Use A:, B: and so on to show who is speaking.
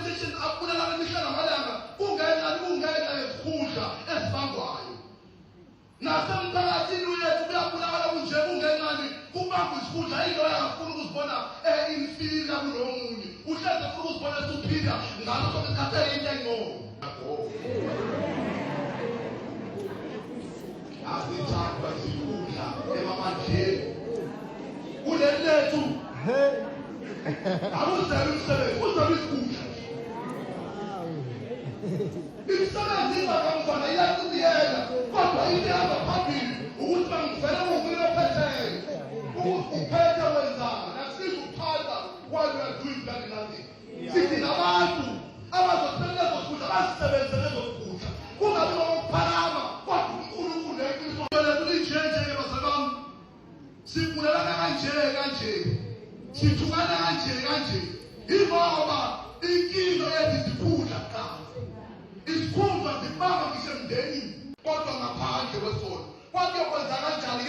A: Ama-politicians abulalana imihla namalanga kungenxa kungenxa yezikhundla ezibangwayo. Nasemphakathini wethu kuyabulakala kunje kungenxani kubangwa isikhundla into angafuni ukuzibona e-inferior kunomunye. Uhlezi efuna ukuzibona superior ngaso sonke isikhathi eyinto engcono. Azithathwa izikhundla emabandleni. Kuleli lethu akuzelwe umsebenzi, kuzelwe isikhundla. Imisebenzi izakamfana iyacibiyela kodwa into ehamba phambili ukuthi bangivele kuwumuntu ophetheyo. Ukuthi uphethe wenzani, akusizi ukuphatha while you are doing bloody nothing. Sidinga abantu abazosebenza lezo zikhundla bazisebenze lezo zikhundla. Kungabi ngokuphakama kodwa uNkulunkulu eqiniso lethu linje nje bazali bami. Sibulalana kanje kanje. Sithukana kanje kanje. Ingoba inkinga yethu izikhundla kuqala. Izikhundla zibamba ngisho emndenini kodwa ngaphandle kwesono. Kwakuyokwenza kanjani ke?